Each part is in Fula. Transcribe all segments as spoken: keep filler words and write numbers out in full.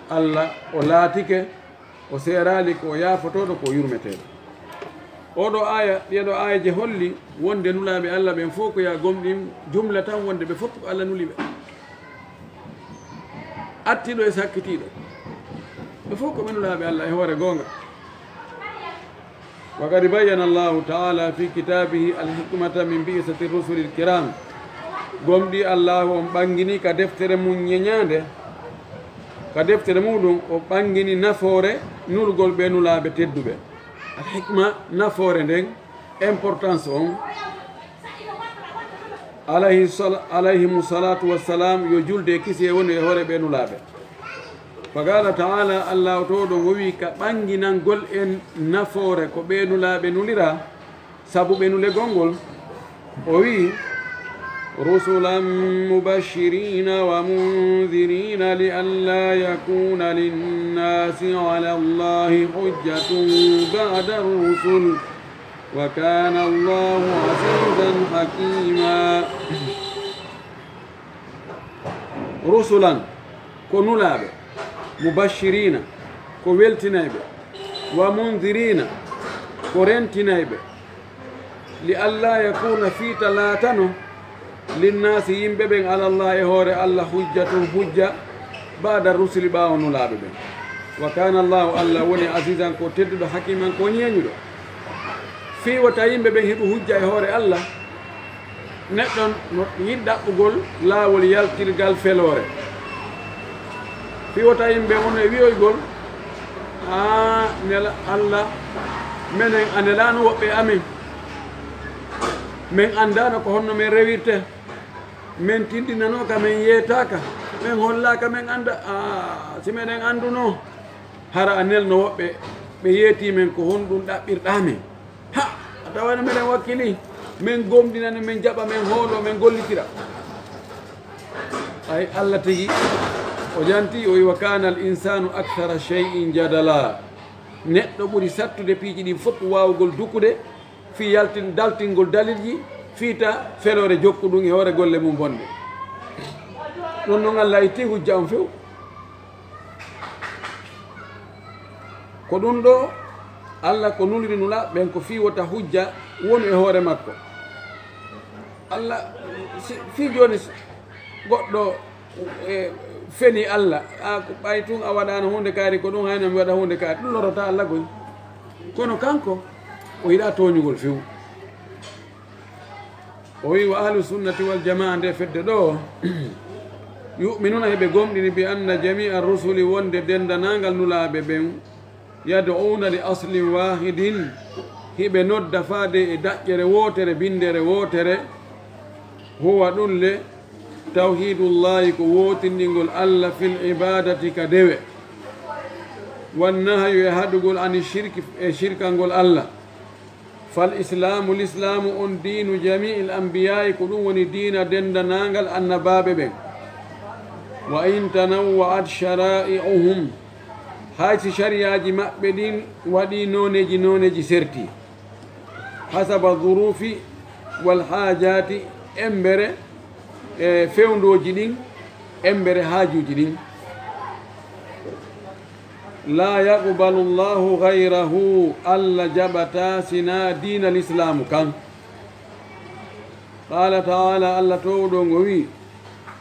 Allah o laatike, o seeraali ko o yaafotooɗo, ko o yurmeteeɗo. Oɗo aaya, ɗeɗo aayeeje holli wonde nulaaɓe Allah ɓen fof ko ya gomɗin jumla tan, wonde ɓe fof ko Allah nuli ɓe. Attiiɗo e sakkitiiɗo, ɓe fof ko ɓe nulaaɓe Allah e hoore goonga. Wa qad bayyana Allahu ta'ala fi kitabihi al-hikmata min bi'sati rusulil kiram. Gomɗi Allahu on ɓanngini ka deftere mum ñeñaande, ka deftere muɗum o ɓanngini nafoore nulgol ɓe nulaaɓe tedduɓe. Al-hikma, nafoore nden, importance on. Alayhi sal-, alayhimu salatu wassalam, yo julde e kisiyee wonu e hoore ɓe nulaaɓe. Fa qala ta'ala, Allah o towɗo o wi ka ɓannginangol en nafoore ko ɓe nulaaɓe nulira, sabu ɓe nulegol ngol. O wi, رسلا مبشرين ومنذرين لئلا يكون للناس على الله حجة بعد الرسل وكان الله عزيزا حكيما. Rusulan, ko nulaaɓe, mubashirina, ko weltinayɓe, wa mundirina, ko rentinayɓe, li alla yakuna, fii ta laatano, linnaasi, yimɓe ɓen, alallah, e hoore Allah, hujjatun, hujja, baada rusuli, ɓaawo nulaaɓe ɓen. Wa kana Allahu, Allah woni, azizan, ko tedduɗo, hakiman, ko ñeeñuɗo. Fii wota yimɓe ɓen heɓu hujja e hoore Allah, neɗɗo no yiɗi ɗaɓɓugol laawol yaltirgal feloore. Fii wota yimɓe on e wi'oygol, "Aa, nela-, Allah, menen a nelaano woɓɓe amen. Men anndaano ko honno men rewirte. Men tindinanooka, men yeetaaka, men hollaaka, men annda-, aa, si meɗen anndunoo, hara a nelno woɓɓe, ɓe yeetii men, ko honɗum ɗaɓɓirɗaa men?" Ha! A tawano meɗen wakkili, men gomɗinani, men jaɓa, men hoolo, men gollitira. Ay, Allah tigi, o janti, o wi, "Wa kana al insanu akthara shay'in jadala." Neɗɗo ɓuri sattude piiji ɗin fof waawugol dukude, fii yaltin-, daltingol dalilji, fii ta feloore jokkuɗum e hoore golle mum bonɗe. Ɗum ɗon Allah itti hujja on few. Ko ɗum ɗo, Allah ko nuliri nulaaɓe ɓen ko fii wota hujja wonu e hoore makko. Allah, si, fii jooni, si goɗɗo, e, feni Allah, a, ko ɓay tun a waɗaano huunde kaari, ko ɗum hayno mi waɗa huunde kaari, ɗum lorata Allah goy. Kono kanko, o yiɗa tooñugol few. O wi, wa ahlu sunnati wal jamaa, nde fedde ɗo, yu'minuna, heɓe gomɗini, bi anna jami'a rusuli, wonde dendanangal nulaaɓe ɓen, yad'una li aslin wahidin, hiɓe nodda faade e daƴƴere wootere, bindere wootere, huwa ɗum le, tawhidullahi, ko wootindingol Allah, fil ibadati, ka dewe, wan nahyu, e haɗugol, ani shirki, e shirkangol Allah. Fal islaamu, lislaamu on, diinu jami'il anbiyaa'i, ko ɗum woni diina denndanangal annabaaɓe ɓen. Wa in tanawwa'at shara'i'uhum, hay si shariyaaji maɓɓe ɗin waɗi nooneeji nooneeji serti, hasaba zurufi wal haajaati, embere, e fewndooji ɗin, embere haajuuji ɗin. La yaqbalu Allahu ghayrahu, Allah jaɓata sina diina lislaamu kan. Qala ta'ala, Allah towɗo ngo wi,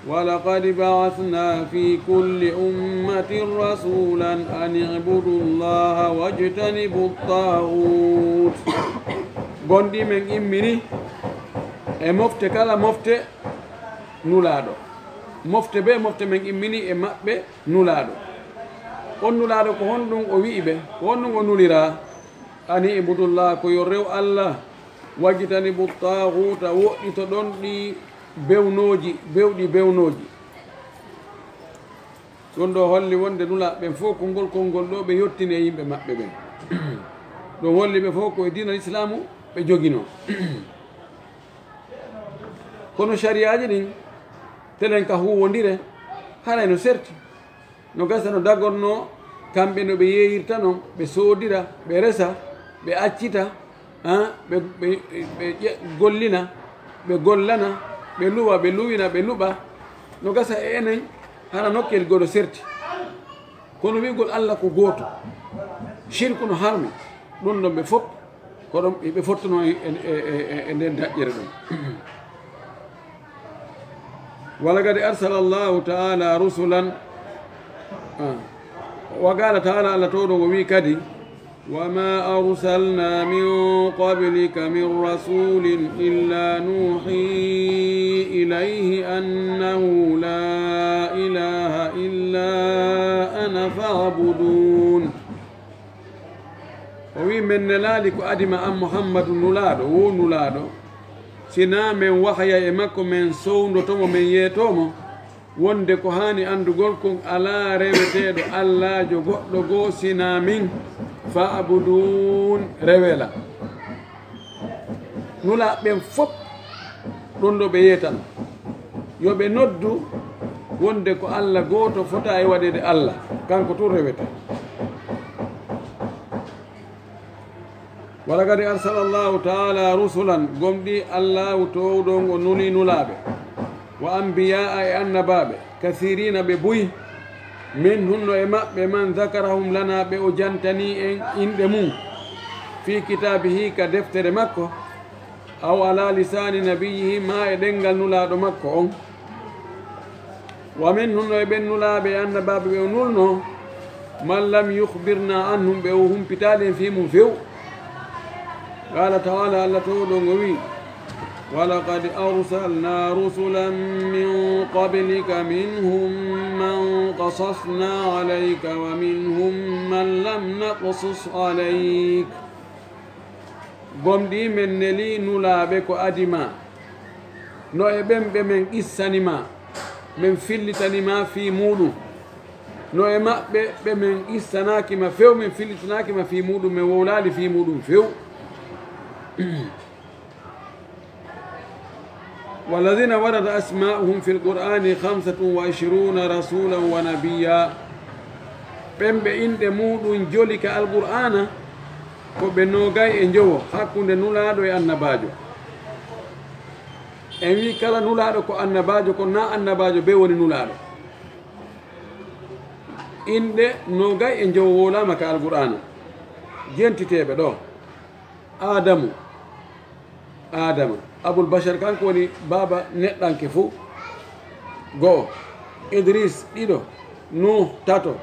"Wa laqad ba'athna fi kulli ummatin rasulan an i'budu Allaha wajtanibu at-taghut." Gonɗi men immini e mofte kala mofte nulaaɗo. Mofte be mofte men immini e maɓɓe nulaaɗo. On nulaaɗo ko honɗum o wi'i ɓe? Ko honɗum o nuliraa? Ani ibudullah, ko yo rew Allah, wajtanibu taaxuuta, woɗɗitoɗon ɗi bewnooji, bewɗi bewnooji. Ɗum ɗo holli wonde nulaaɓe ɓen fof konngol, konngol ɗo ɓe yottini e yimɓe maɓɓe ɓen. Ɗum holli ɓe fof ko e diinal Islaamu ɓe joginoo. Kono sariyaaji ɗin, telen ka huuwondire, haray no serti. No gasa no dagornoo, kamɓe no ɓe yeeyirta non, ɓe soodira, ɓe resa, ɓe accita, ah, ɓe, ɓe, ɓe ƴe-, gollina, ɓe gollana, ɓe luwa, ɓe luwina, ɓe luɓa. No gasa e enen, hara nokkeel goɗo serti. Kono wi'ugol Allah ko gooto, shirku no harmi, ɗum ɗon ɓe fof ko ɗon ɓe fottuno e, e, e, e, e nden daƴƴere ɗum. ولقد أرسل الله تعالى رسلا. Ah. وقال تعالى, Allah towɗo o wi'i kadi, وما أرسلنا من قبلك من رسول إلا نوحي إليه أنه لا إله إلا أنا فاعبدون. O wi'i, men nelaali ko adima an Muhammadu nulaaɗo, wo nulaaɗo, sinaa men wahaya e makko, men sowndoto mo, men yeetoo mo, wonde ko haani anndugol kon alaa reweteeɗo allaajo goɗɗo goo sinaa min, fa'budun, rewee lan. Nulaaɓe ɓen fof ɗum ɗo ɓe yeetano, yo ɓe noddu wonde ko Allah gooto fota e waɗeede Allah, kanko tun rewete. ولقد أرسل الله تعالى رسلا, gomɗii Allaahu toowɗo on o nulii nulaaɓe, وأنبياء, e annabaaɓe, كثيرين, ɓe buy, منهم, no e maɓɓe, من ذكرهم لنا, ɓe o jantanii en inɗe mum, في كتابه, ka deftere makko, أو على لسان نبيه, maa e ɗemngal nulaaɗo makko on. ومنهم, no e ɓen nulaaɓe e annabaaɓe ɓe o nulnoo, من لم يخبرنا عنهم, ɓe o humpitaali en fii mum few. قال تعالى, Allah toowɗo on o wi'i, ولقد أرسلنا رسلا من قبلك منهم من قصصنا عليك ومنهم من لم نقصص عليك. Gomɗii men nelii nulaaɓe ko adii maa, no e ɓen ɓe men qissani maa, men fillitani maa fii muuɗum. No e maɓɓe ɓe men qissanaaki ma few, men fillitanaaki ma fii muuɗum, men wowlaali fii muuɗum few. والذين وردت أسماؤهم في القرآن خمسة وعشرون رسولا ونبيا. Ɓen ɓe inɗe muuɗum joli ka Alqur'aana ko ɓe noogay e njowo, hakkunde nulaaɗo e annabaajo. En wi'i kala nulaaɗo ko annabaajo, kono naa annabaajo bee woni nulaaɗo. Inɗe noogay e njowo wowlaama ka Alqur'aana. Jentiteeɓe ɗo. Aadamu, Aadama, Abul Bashar, kanko woni baaba neɗɗanke fuu, go'o. Idris, ɗiɗo. Nuuh, tato.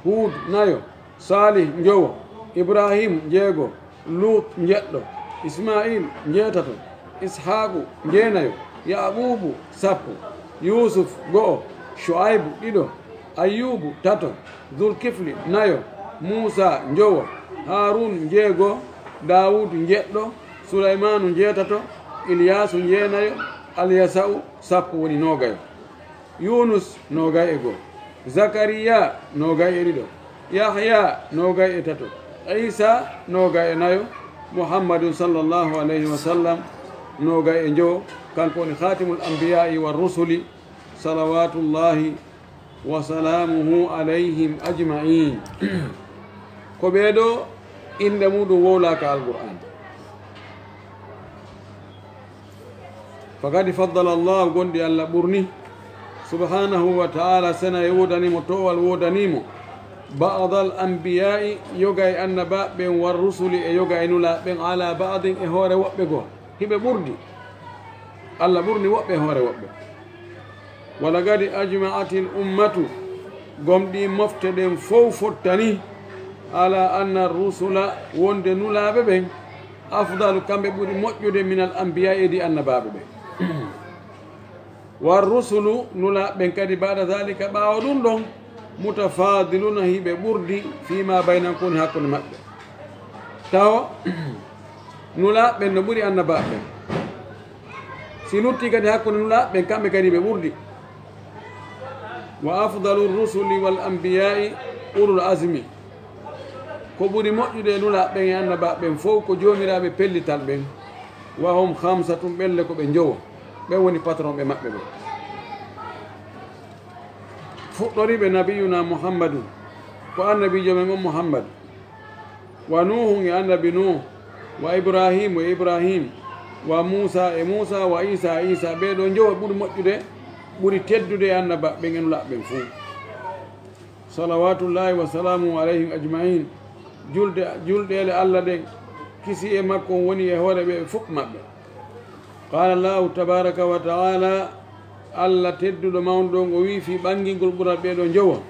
Huud, nayo. Saalih, njowo. Ibraahiim, njeego. Luut, njeɗɗo. Ismaa'iil, njeetato. Ishaaqu, njeenayo. Ya'quubu, sappo. Yuusuf, go'o. Shu'aybu, ɗiɗo. Ayyuubu, tato. Zulkifli, nayo. Muusaa, njowo. Haaruun, njeego. Daawuudu, njeɗɗo. Sulaymaanu, njeetato. Ilyaasu, njeenayo. Alyasa'u, sappo, woni noogayo. Yuunus, noogay e go'o. Zakariyaa, noogay e ɗiɗo. Yahyaa, noogay e tato. Iisaa, noogay e nayo. Muhammadun, sallallahu alayhi wa sallam, noogay e njowo. Kanko woni khaatimul anbiyaa'i war rusuli, salawaatullaahi wa salaamuhu alayhim ajma'iin. Ko ɓee ɗoo inɗe muuɗum wowlaaka Alqur'aan. Faqad faddala Allaahu, gonɗii Alla ɓurni, subhaanahu wa ta'aalaa, sena e woodanii mo, toowal woodanii mo, ba'dal anbiyaa'i, yoga e annabaaɓe ɓen, war rusuli, e yoga e nulaaɓe ɓen, alaa ba'din, e hoore woɓɓe goo. Hiɓe ɓurdi. Alla ɓurni woɓɓe e hoore woɓɓe. Wa laqad ajma'atil ummatu, gomɗii mofte ɗen fow fottani, ala anna rusula, wonde nulaaɓe ɓen, afdalu, kamɓe ɓuri moƴƴude, minal anbiya, e di annabaaɓe ɓen. War rusulu, nulaaɓe ɓen kadi, ba'da zalika, ɓaawo ɗum ɗon, mutafadiluna, hiɓe ɓurdi, fima baynahum, ko woni hakkunde maɓɓe. Tawo, nulaaɓe ɓen no ɓuri annabaaɓe ɓen. Si lutti kadi hakkunde nulaaɓe ɓen, kamɓe kadi ɓe ɓurdi. Wa afdalu rusuli wal anbiya'i ulul azmi. Ko ɓuri moƴƴude e nulaaɓe ɓen e annabaaɓe ɓen fow ko joomiraaɓe pellital ɓen. Wa hum khamsatun, ɓen le ko ɓe njowo. Ɓen woni patron ɓe maɓɓe ɓen. Fuɗɗoriiɓe nabiyuna Muhammadun, ko annabiijo men on Muhammad. Wa Nuuhun, e annabi Nuuh, wa Ibraahiimu, e Ibraahiim, wa Muusaa, e Muusaa, wa Iisaa, e Iisaa. Ɓee ɗoo njowo ɓuri moƴƴude, ɓuri teddude e annabaaɓe ɓen e nulaaɓe ɓen fuu. صلوات الله وسلامه عليهم أجمعين. Julde, julɗeele Allah ɗen, kisiyee makko on woni e hoore ɓe fof maɓɓe. قال الله تبارك وتعالى, Allah tedduɗo mawɗo on, o wi'i fii ɓanngingol ɓural ɓee ɗoo njowo.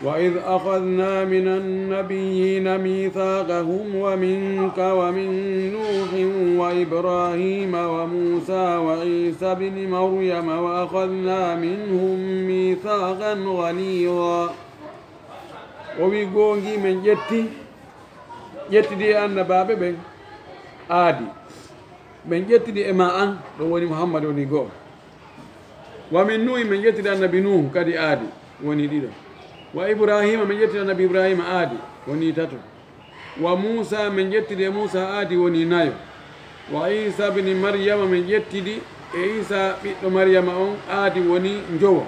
وإذ أخذنا من النبيين ميثاقهم ومنك ومن نوح وإبراهيم وموسى وعيسى ابن مريم وأخذنا منهم ميثاقا غليظا. O wi'i, goonga men ƴetti, ƴettidi e annabaaɓe ɓen aadi. Men ƴettidi e maa an, ɗum woni Muhammad woni go'o. Wa min Nuuhi, men ƴettidi annabi Nuuhu kadi aadi, woni ɗiɗo. Wa Ibraahiima, men ƴettidi annabi Ibraahiima aadi, woni tato. Wa Muusaa, men ƴettidi e Muusaa aadi, woni nayo. Wa Iisaa bni Maryama, men ƴettidi e Iisaa ɓiɗɗo Maryama on aadi, woni njowo.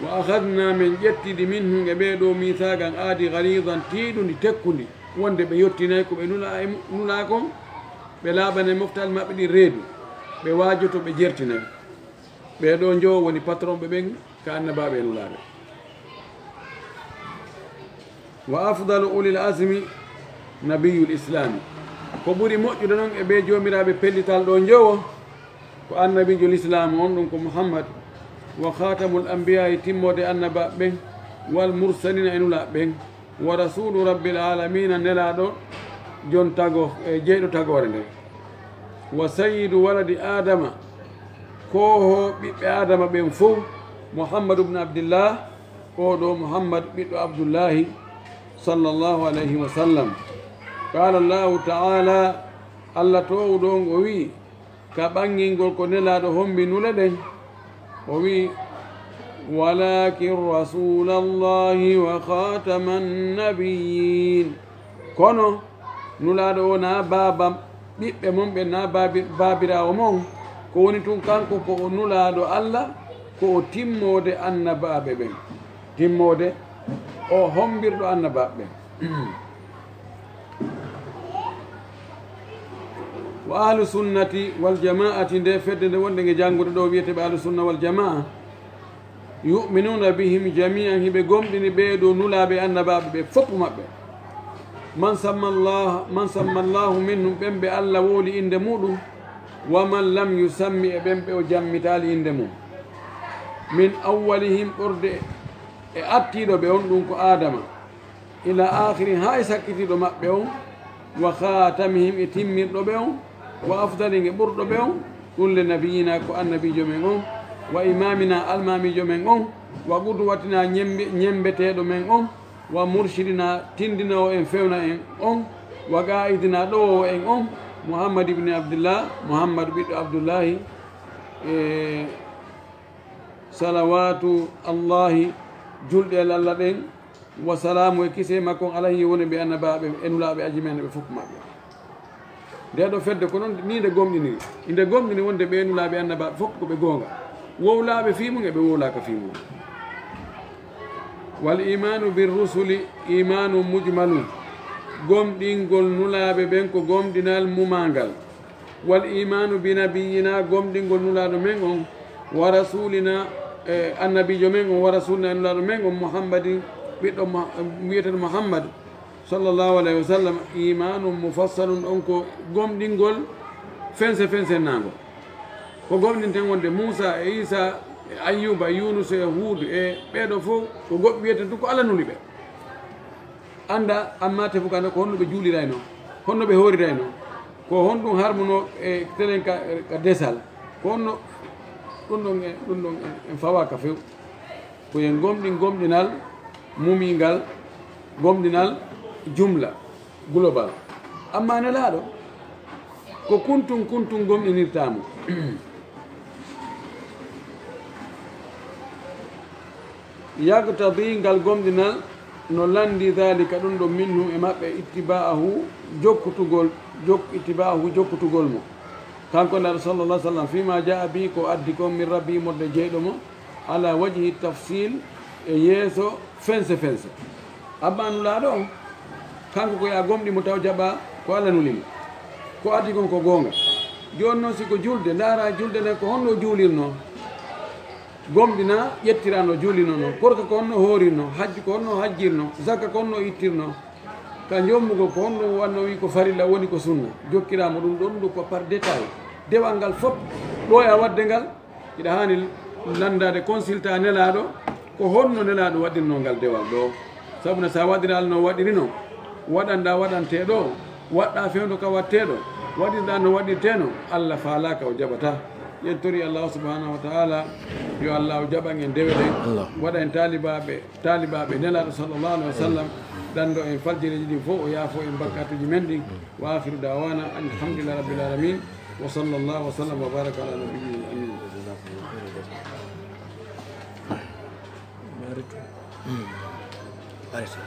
Wa akhadnaa, men ƴettidi, minhum, e ɓee ɗoo, miisaaqan, aadi, ghaliizan, tiiɗundi, tekkundi, wonde ɓe yottinay ko ɓe nula e mu-, nulaa kon, ɓe laaɓanay moftaali maɓɓe ɗin reedu, ɓe waajoto, ɓe jertinay. Ɓee ɗoo njowo woni patronɓe ɓen ka annabaaɓe e nulaaɓe. Wa afdalu ulil azmi nabiyul islaami. Ko ɓuri moƴƴude non e ɓee joomiraaɓe pellital ɗoo njowo, ko annabiijo lislaamu on, ɗum ko Muhammad, wa khatamul anbiyaa'i, timmoode annabaaɓe ɓen, wal mursaliina, e nulaaɓe ɓen, wa rasuulu rabbil aalamiina, nelaaɗo jon tago-, e jeyɗo tagoore nden, wa sayyidu waladi Aadama, koohoo ɓiɓɓe Aadama ɓen fow, Muhammadu bnu Abdillah, oo ɗoo Muhammad ɓiɗɗo Abdullaahi, sallallahu alayhi wa sallam. Qaala Allaahu ta'aalaa, Allah toowuɗo on o wi'i, ka ɓanngingol ko nelaaɗo hombi nule ɗen, o wi'i, walaakin rasuulallaahi wa khaataman nabiyyiin. Kono nulaaɗo o naa baaba ɓiɓɓe mon ɓen, naa baabi-, baabiraawo mon, ko woni tun kanko ko o nulaaɗo Allah, ko o timmoode annabaaɓe ɓen. Timmoode, o hombirɗo annabaaɓe ɓen. Wa ahlu sunnati wal jamaa'ati, nde fedde nde wonɗen e janngude ɗoo, wi'eteeɓe ahlu sunna wal jamaa, yu'minuuna bihim jamii'an, hiɓe gomɗini ɓee ɗoo nulaaɓe annabaaɓe ɓe fof maɓɓe. Man samma Allah, man samma Allahu minhum, ɓen ɓe Allah wowli innde muɗum, wa man lam yusammi, e ɓen ɓe o jammitaali innde mum. Min awwalihim, ɓurde e attiiɗo ɓe on, ɗum ko Aadama. Ila aakhiri, haa e sakkitiiɗo maɓɓe on, wa khaatamihim, e timmirɗo ɓe on, wa afdalihim, e ɓurɗo ɓe on, ɗum le nabiyina, ko annabiijo men on, wa imaamina, almaamiijo men on, wa qudwatina, ñembe-, ñembeteeɗo men on, wa murshidina, tindinoowo en, fewna en on, wa qaa'idina, ɗowoowo en on, Muhammad ibni Abdillah, Muhammad ɓiɗɗo Abdullahi, e salawaatu Allahi, julɗe Allah ɗen, wa salaamu e kise makko on alayhi woni ɓe annabaaɓe e nulaaɓe ajimen ɓe fof maɓɓe. Nde ɗo fedde ko noon ni nde gomɗiniri. Inde gomɗini wonde ɓe nulaaɓe annabaaɓe fof ko ɓe goonga. Wowlaaɓe fii mum e ɓe wowlaaka fii mum. Wal imaanu bir rusuli imaanu mujmalun. Gomɗingol nulaaɓe ɓen ko gomɗinal mumangal. Wal imaanu bi nabiyyina, gomɗingol nulaaɗo men on, wa rasulina, e annabiijo men on, wa rasulina, e nulaaɗo men on, Muhammadin, ɓiɗɗo Mu-, wiyeteeɗo Muhammad, sallallahu alayhi wa sallam, imaanun mufassalun, on ko gomɗingol fense fensennaango. Ko gomɗinten wonde Muusa e Iisa e Ayyuba, Yuunusa e Huudu e ɓeeɗo fof, ko goɗ-, wiyeten tun ko Alla nuli ɓe. Annda, amma tefu kande ko honno ɓe juuliraynoo, honno ɓe hoorirayno, ko honɗum harmunoo e telen ka, ka desal, ko honno ɗum ɗon en, ɗum ɗon en, en fawaaka few. Ko en gomɗin gomɗinal mumingal, gomɗinal jumla, global. Amma Nelaaɗo, ko kuntum kuntum gomɗinirtaa mo. Yaqtadi, ngal gomɗinal no lanndi, dhalika, ɗum ɗon, minhum, e maɓɓe, ittiba'ahu, jokkutugol, jok-, ittiba'ahu, jokkutugol mo. Kanko Nelaaɗo sallallahu alaihi wasallam, fima ja'a bi, ko addi kon, min rabbi, morde jeyɗo mo, ala wajhi tafsil, e yeeso fense fense. Amma Nulaaɗo on, kanko ko yo a gomɗin mo taw jaɓaa ko Alla nuli mo. Ko addi kon ko goonga. Jooni noon, si ko julde, ndaara julde nden ko honno o juulirnoo. Gomɗina ƴettiraa no juulinoo non, korka ko honno hoorirnoo, hajju ko honno hajjirnoo, zakka ko honno ittirnoo, ka jommugol ko honno wannoo wii ko farilla woni ko sunna, jokkiraa mo ɗum ɗon ɗum ko par détail. Dewal ngal fof ɗo e a waɗde ngal, hiɗa haani lanndaade consulta Nelaaɗo, ko honno Nelaaɗo waɗirnoo ngal dewal ɗo. Sabuna so a waɗiraali no waɗirinoo, waɗanɗaa waɗantee ɗo, waɗɗaa fewndo ka waɗtee ɗo, waɗirɗaa no waɗirtee no, Allah faalaaka o jaɓataa. Yen tori Allah subhanahu wa ta'ala, yo Allah o jaɓan en dewe ɗen, Allah. Waɗa en taalibaaɓe, taalibaaɓe Nelaaɗo sallallahu alaihi wa sallam, danndo en faljireeji ɗin fof, o yaafo en bakkatuuji men ɗin. Wa akhiru da'wana alhamdulillahi rabbil alamin. Wa sallallahu wa sallam wa baraka ala nabiyyina al-amin. Arrêtez.